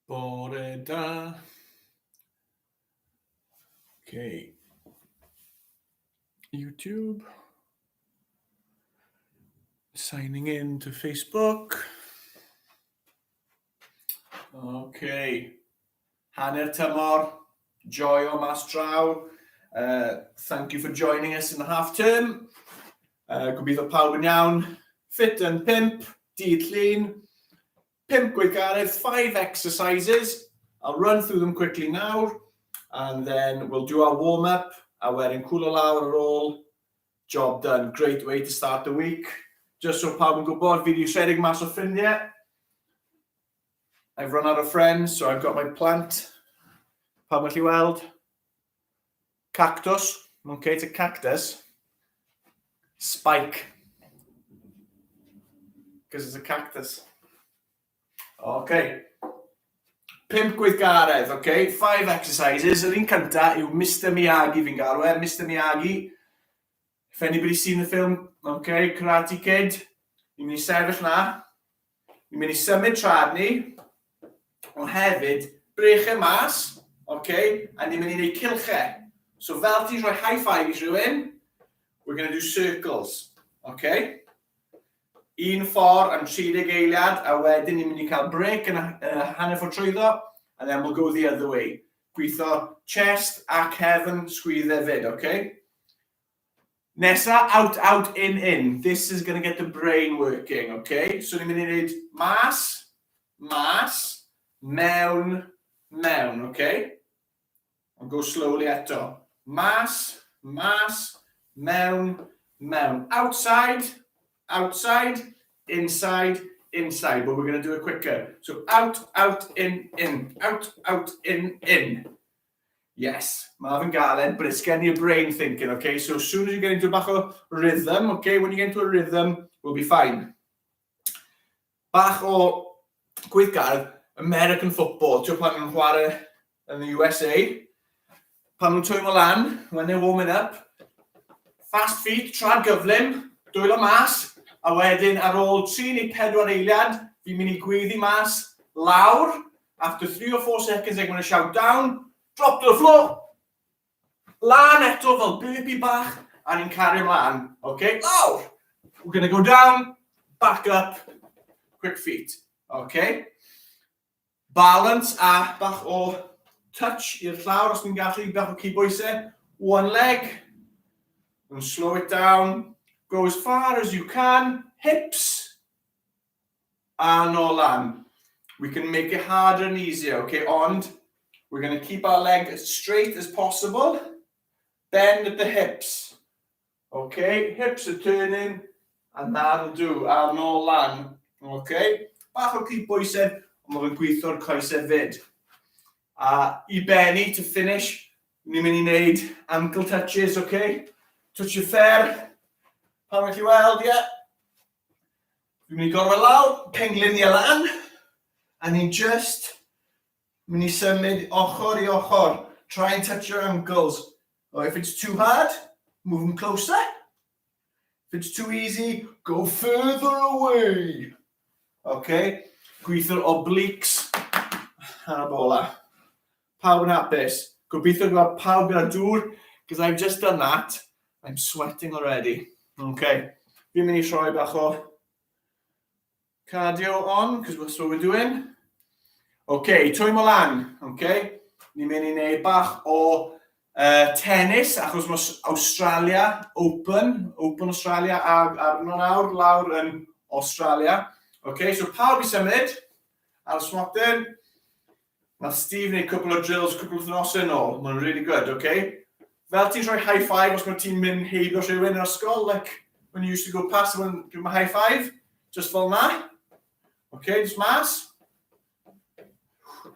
Bore da. Okay. YouTube. Signing in to Facebook. Okay. Hanner tymor. Joio mas draw. Thank you for joining us in the half term. Gobeithio pawb yn iawn. Fit yn pimp, dydd Llun. Pimp gweithgaredd, five exercises. I'll run through them quickly now, and then we'll do our warm-up, a wedyn cwlo lawr ar ôl. Job done. Great way to start the week. Just so pawb yn gwybod, fi wedi rhedeg mas o ffrindiau. I've run out of friends, so I've got my plant. Pawb yn gallu weld? Cactus. Okay, it's a cactus. Spike. Because it's a cactus. Okay. Pimp gweithgaredd, okay? Five exercises. Yr un cynta yw Mr Miyagi fi'n galw e. Mr Miyagi. If anybody's seen the film, okay, Karate Kid. Ni'n mynd i sefyll na. Ni'n mynd i symud trad ni. Ond hefyd, brechau mas, okay, a ni'n mynd i wneud cilchau. So fel ti'n rhoi high five i rhywun, we're going to do circles, okay? Un ffordd am 30 eiliad, a wedyn ni'n mynd i cael break yn y hanner ffordd trwyddo, and then we'll go the other way. Gweithio chest a cefn sgwydd hefyd, okay? Nesa, out, out, in, in. This is going to get the brain working, okay? So ni'n mynd i wneud mas, mas, mewn, mewn, okay? Ond go slowly eto. Mas, mas, mewn, mewn. Outside, outside, inside, inside. But we're going to do it quicker. So out, out, in, in. Out, out, in, in. Yes, mae fe'n galed, but it's getting your brain thinking, okay? So as soon as you get into bach o rhythm, okay, when you get into a rhythm, we'll be fine. Bach o gweithgaredd, American football, ti'n pan nhw'n chwarae yn the USA, pan nhw'n twymo lan, when they're warming up, fast feet, trad gyflym, dwylo mas, a wedyn ar ôl 3 neu 4 eiliad, fi'n mynd i gweiddi mas, lawr, after 3 or 4 seconds I'm going to shout down, drop to the floor, lan eto fel burpee bach, a ni'n cario ymlaen, okay, lawr. We're going to go down, back up, quick feet, okay. Balance a bach o touch i'r llawr os ni'n gallu, bach o cydbwysau. One leg, and slow it down, go as far as you can, hips, a nôl lan. We can make it harder and easier, okay? Ond, we're going to keep our leg as straight as possible. Bend at the hips. Okay, hips are turning, and that'll do. A nôl lan. Okay? Bach o cydbwysedd, ond mae fe'n gweithio'r coesau fyd. A i bennu, to finish, ni'n mynd i wneud ankle touches, okay? Touch your ffer. Pan chi weld, ie? Yeah. Fi'n mynd i gorfod lawr, pengliniau lan, a ni'n just mynd i symud ochr i ochr. Try and touch your ankles. Or if it's too hard, move them closer. If it's too easy, go further away. Okay? Gweithio'r obliques ar y bola. Pawb yn hapus. Gobeithio gweld pawb gyda dŵr, because I've just done that. I'm sweating already. Okay. Fi'n mynd i rhoi bach o cardio on, because that's what we're doing. Okay, twymo lan. Okay. Ni'n mynd i wneud bach o tennis, achos mae Australia Open, Open Australia arno nawr, lawr yn Australia. Okay, so pawb i symud ar y smotyn. Nath Steve wneud cwpl o drills cwpl o wythnosau yn ôl. Mae'n really good, okay? Fel ti'n rhoi high five os mae ti'n mynd heibio rhywun yn ysgol, like when you used to go past someone, give them a high five, just fel na. Okay, just mas.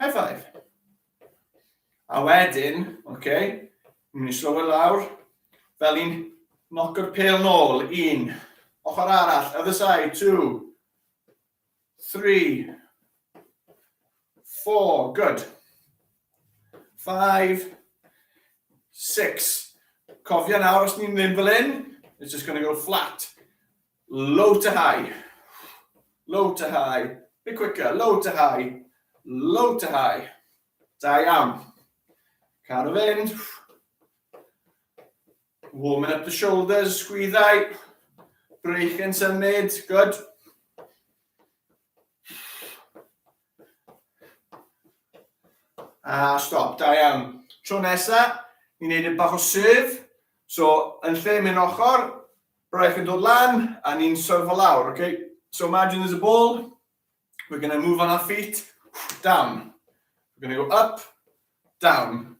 High five. A wedyn, okay, ni'n mynd i slow lawr, fel i'n knock-o'r pêl nôl. Un. Ochr arall, other side, two, three, four, good. Five, six. Cofio nawr, os ni'n mynd fel un, it's just going to go flat. Low to high. Low to high. Bit quicker. Low to high. Low to high. Da iawn. Cadw fynd. Warming up the shoulders, sgwyddau. Break yn symud, good. A stop, da iawn. Tro nesa, ni'n neud y bach o serve. So, yn lle mynd ochr, braich yn dod lan, a ni'n serfo lawr, okay? So imagine there's a ball, we're going to move on our feet, down. We're going to go up, down.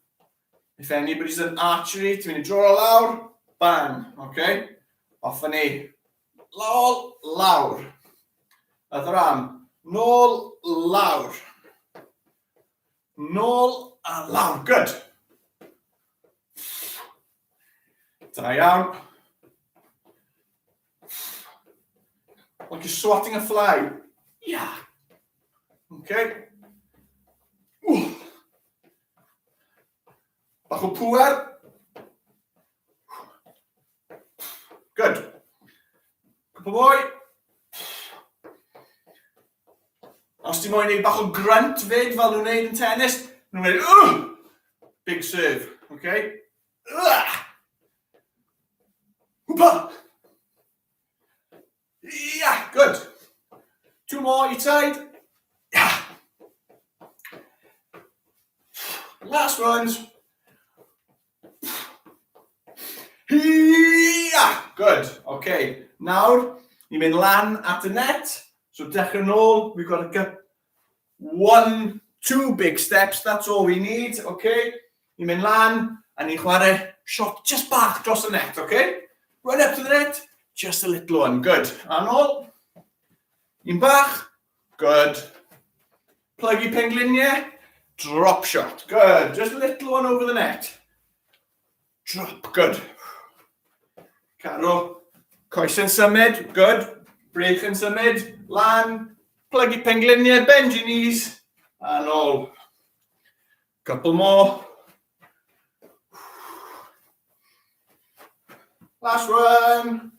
If anybody's done archery, ti'n mynd i dro lawr, bang, okay? Off â ni. Lawr, lawr. Other arm. Nôl, lawr. Nôl a lawr. Good. Da iawn. Like you're swatting a fly. Yeah. Okay. Ooh. Bach o pŵer. Good. Cwpl mwy. Os ti'n moyn neud bach o grunt fyd, fel nhw'n neud yn tennis, nhw'n neud, Ugh! Big serve, okay? Ugh! Hwpa! Yeah, good. Two more each side. Yeah. Last ones. Yeah, good. Okay. Nawr, ni'n mynd lan at y net. So dechrau nôl, we've got to get one, two big steps, that's all we need, okay? Ni'n mynd lan, a ni'n chwarae shot just bach dros y net, okay? Run up to the net, just a little one, good. A nôl, un bach, good. Plygu pengliniau, drop shot, good. Just a little one over the net. Drop, good. Cadw, coes yn symud, good. Brech yn symud, lan, plygu pengliniau, bend your knees, a nôl. Couple more. Last one.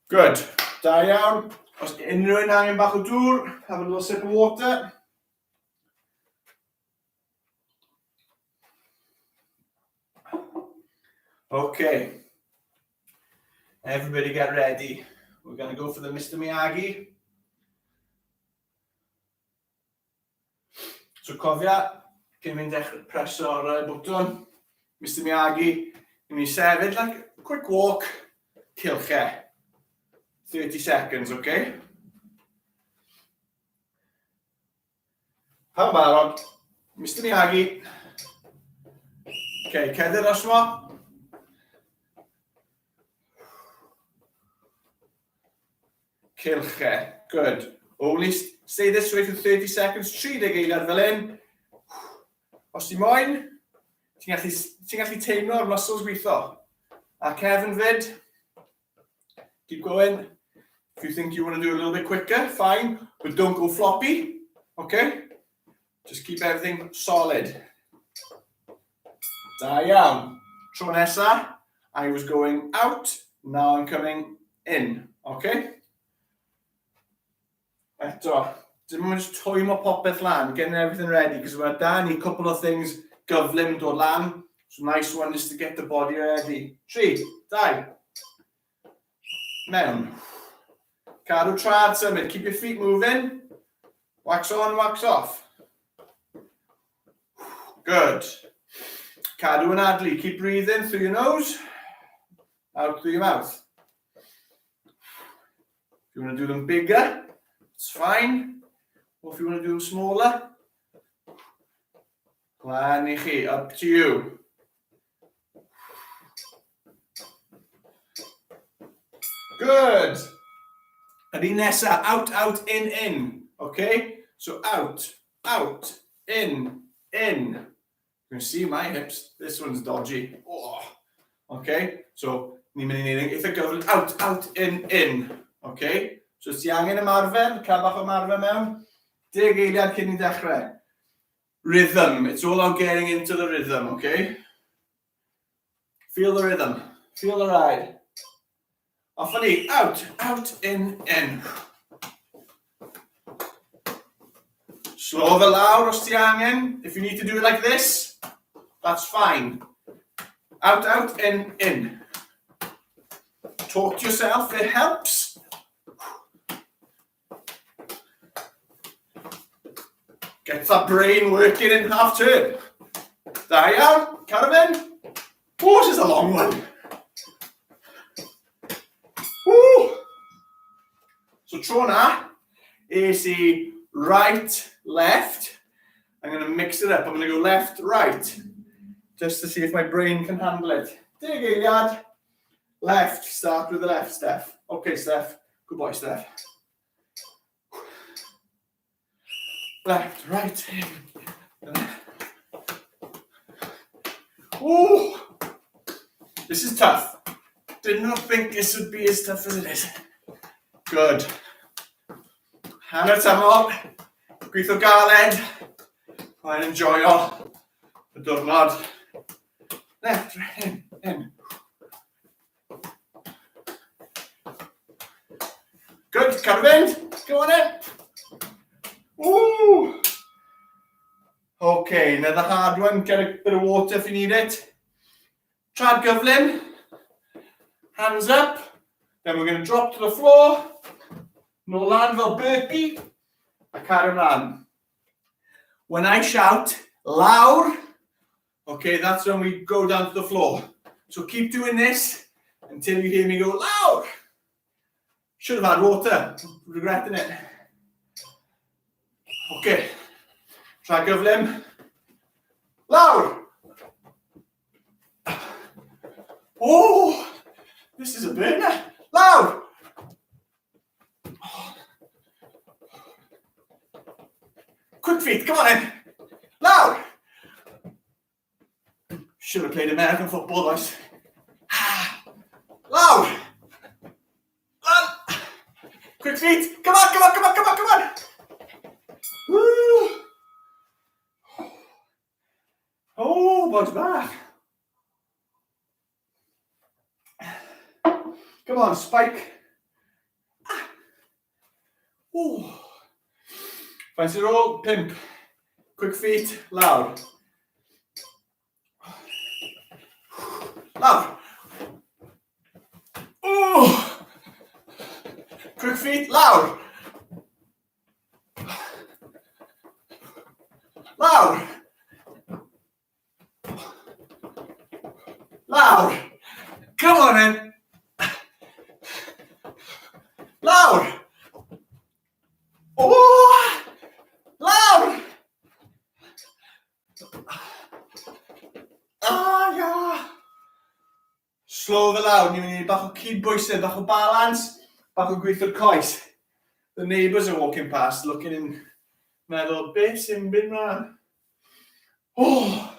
Good. Da iawn. Os unrhyw un angen bach o dŵr, have a little sip of water. Okay. Everybody get ready. We're going to go for the Mr Miyagi. So cofia, cyn mynd dechrau preso'r bwtwn, Mr Miyagi, ni'n mynd i sefyll, like, quick walk, cilchau. 30 seconds, okay? Pawb barod? Mr Miyagi. Okay, cerdded dros fo. Cylchau. Good. Only stay this way for 30 seconds, 30 eiliad fel hyn. Os ti moyn, ti'n gallu, ti gallu teimlo'r muscles gweithio. A cefn fyd, keep going. If you think you want to do it a little bit quicker, fine, but don't go floppy, okay? Just keep everything solid. Da iawn. Tro nesa, I was going out, now I'm coming in, okay? Eto, dim ond just twymo popeth lan, getting everything ready, because we're da ni couple of things gyflym dod lan. So nice one just to get the body ready. 3, 2, mewn. Cadw trad symud, keep your feet moving. Wax on, wax off. Good. Cadw yn adlu, keep breathing through your nose, out through your mouth. If you want to do them bigger, it's fine. Or if you want to do them smaller, lan i chi, up to you. Good. Yr un nesa, out, out, in, in. Okay? So out, out, in, in. You can see my hips. This one's dodgy. Oh. Okay? So, ni'n mynd i wneud eitha gyflym. Out, out, in, in. Okay? So, os ti angen ymarfer, cael bach o ymarfer mewn, deg eiliad cyn i dechrau. Rhythm. It's all about getting into the rhythm, okay? Feel the rhythm. Feel the ride. Off ni. Out, out, in, in. Slow fe lawr os ti angen. If you need to do it like this, that's fine. Out, out, in, in. Talk to yourself, it helps. Get that brain working in half turn. Da iawn, Carmen. Oh, this is a long one. Woo! So tro na, es i right, left. I'm going to mix it up. I'm going to go left, right. Just to see if my brain can handle it. Deg eiliad. Left, start with the left, Steph. Okay, Steph. Good boy, Steph. Left, right. Ooh, this is tough. Did not think this would be as tough as it is. Good. Hanner tymor, gweithio galed, mae'n enjoyo y diwrnod. Left, right, in, in. Good, cadw fynd. Go on in. Ooh. Okay, another hard one. Get a bit of water if you need it. Trad gyflym. Hands up. Then we're going to drop to the floor. Nôl lan fel burpee. A cario ymlaen. When I shout, lawr, okay, that's when we go down to the floor. So keep doing this until you hear me go, lawr. Should have had water. Regretting it. Okay. Tra gyflym. Lawr! Oh! This is a burner. Lawr! Quick feet, come on in. Lawr! Should have played American football, boys. Lawr! Lan! Quick feet! Come on, come on, come on, come on, come on! Woo! Oh, boys bach. Come on, spike. Ah. Ooh. Faint sy'n ôl? Pimp. Quick feet, lawr. Lawr. Ooh. Quick feet, lawr. Lawr. Lawr. Come on then. Lawr. Oh! Lawr. Ah, ia. Slow fe lawr, ni'n mynd i bach o cyd-bwysedd, bach o balance, bach o gweithio'r coes. The neighbours are walking past, looking in, meddwl, beth sy'n mynd mlaen? Oh!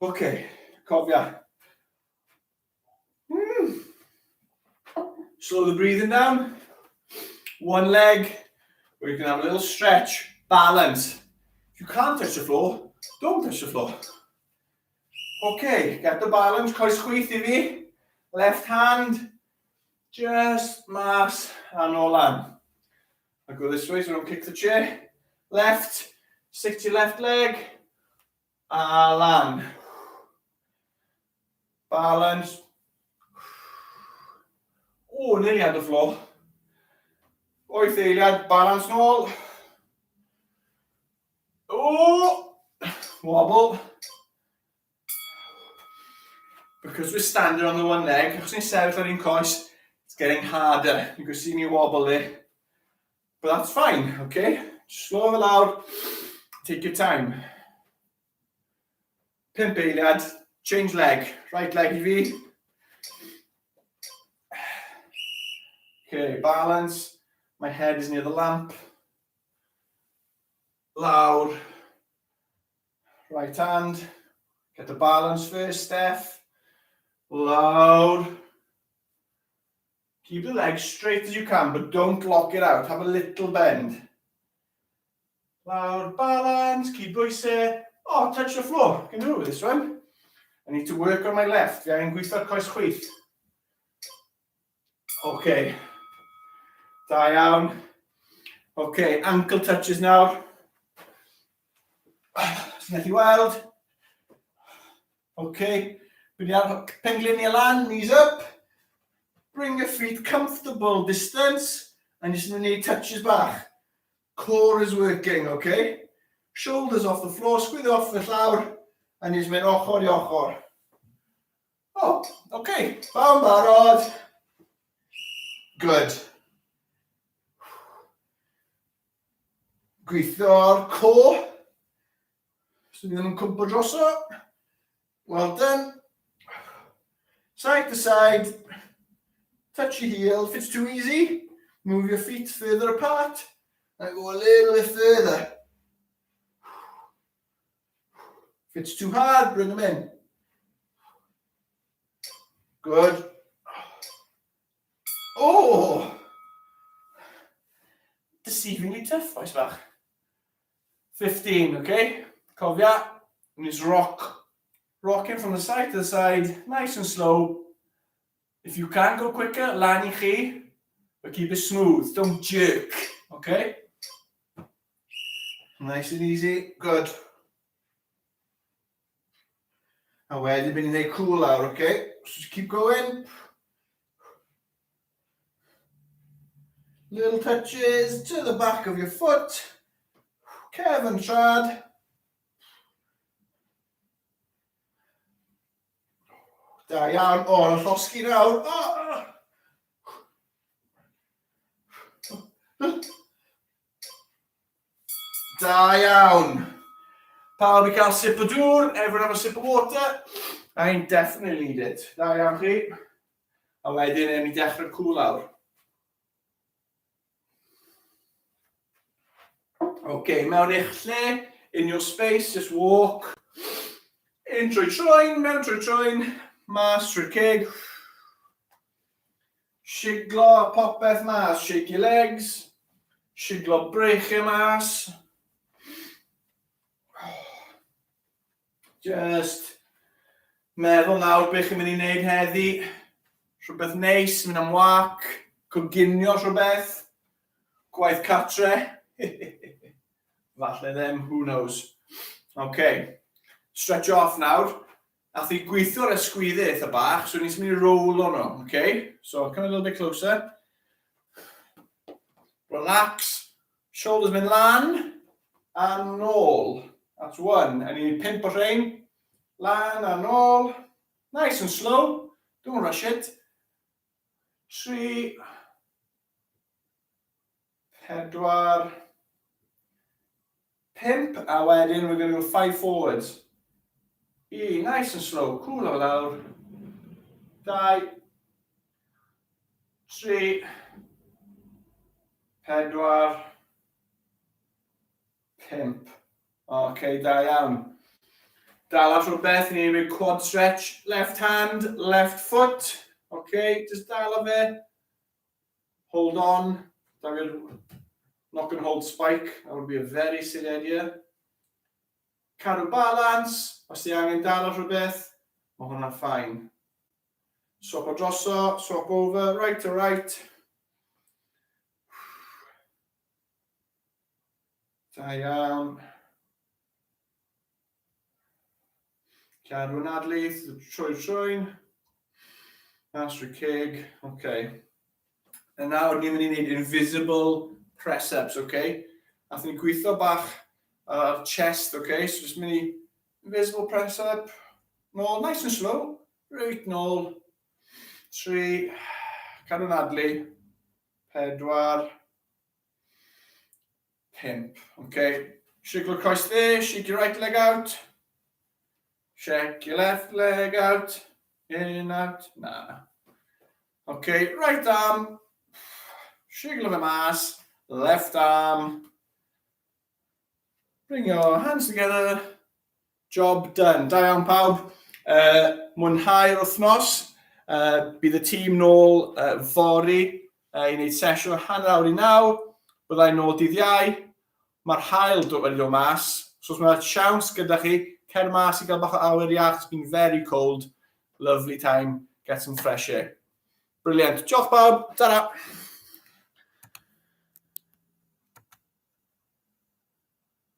Okay, cofia. Slow the breathing down. One leg, where you can have a little stretch, balance. If you can't touch the floor, don't touch the floor. Okay, get the balance, coes chwith i fi. Left hand, just mas a nôl lan. I go this way so I don't kick the chair. Left, stick to your left leg, a lan. Balance. O, nearly had the floor. Wyth eiliad, balance nôl. O, wobble. Because we're standing on the one leg, achos ni'n sefyll ar un coes, it's getting harder. You can see me wobble there. But that's fine, okay? Slow fe lawr, take your time. Pimp eiliad, change leg, right leg i fi. Okay, balance. My head is near the lamp. Lawr. Right hand. Get the balance first, Steph. Lawr. Keep the leg straight as you can, but don't lock it out. Have a little bend. Lawr, balance, keep bwysau. Oh, touch the floor. Can do it with this one. I need to work on my left. Fi angen gweithio'r coes chwith. Okay. Da iawn. Okay, ankle touches nawr. Os ti'n gallu weld. Okay. Bydd ar pengliniau lan, knees up. Bring your feet comfortable distance. And jyst yn gwneud touches bach. Core is working, okay? Shoulders off the floor, squeeze off the llawr. And jyst mynd ochr i ochr. Oh, okay. Pawb barod. Good. Gweithio ar core. So ni ddim yn cwmpo droso. Well done. Side to side. Touch your heel. If it's too easy, move your feet further apart. And go a little bit further. If it's too hard, bring them in. Good. Oh! Deceivingly tough, oes bach. 15, okay? Cofia, and it's rock. Rocking from the side to the side, nice and slow. If you can go quicker, lan i chi, but keep it smooth, don't jerk, okay? Nice and easy, good. A wedyn mynd i wneud cool lawr, okay? So just keep going. Little touches to the back of your foot. Cefn trad. Da iawn. O, yn llosgi nawr. Oh. Da iawn. Pawb i cael sip o dŵr. Everyone have a sip of water. I definitely need it. Da iawn chi. A wedyn, ewn ni dechrau cwl lawr. OK, mewn eich lle, in your space, just walk. In trwy trwyn, mewn trwy trwyn, mas trwy'r ceg. Siglo popeth mas, shake your legs. Siglo breichiau mas. Just meddwl nawr beth chi'n mynd i wneud heddi. Rhywbeth neis, mynd am wac, coginio rhywbeth, gwaith catre. Falle ddim, who knows. OK, stretch off nawr. Nath i gweithio ar ysgwydde eitha bach, so ni'n mynd i roll o'n nhw, OK? So, come a little bit closer. Relax. Shoulders mynd lan a nôl. That's one. A ni'n pimp o rhain. Lan a nôl. Nice and slow. Don't rush it. 3, 4, 5, a wedyn we're going to go 5 forwards. 1, nice and slow, cool o lawr. 2, 3, 4, 5. OK, da iawn. Dal ar rhywbeth, ni'n gwneud quad stretch, left hand, left foot. OK, just dal o fe. Hold on. Not going to hold spike. That would be a very silly idea. Cadw balance. Os ti angen dal ar rhywbeth, mae hwnna'n ffain. Swap o droso, swap over, right to right. Da iawn. Cadw yn adlu, trwy trwy'n. Mas trwy ceg, oce. Okay. A nawr ni'n mynd i wneud invisible press-ups, oce? Okay? Nath ni'n gweithio bach ar chest, oce? Okay? So just mynd i invisible press-up, nôl, nice and slow, reit nôl. 3, cadw'n adlu, 4, 5. Okay. Shake your croes there, shake your right leg out. Shake your left leg out. In, out, na. Okay, right arm. Shake fe mas. Left arm. Bring your hands together. Job done. Da iawn pawb. Mwynhau'r wythnos. Bydd y tîm nôl fory i wneud sesiwn 8:30. Byddai nôl dydd Iau. Mae'r haul wedi dod mas. So os mae siawns gyda chi, cer mas i gael bach o awyr iach. It's been very cold. Lovely time. Get some fresh air. Brilliant. Diolch pawb. Ta-ra.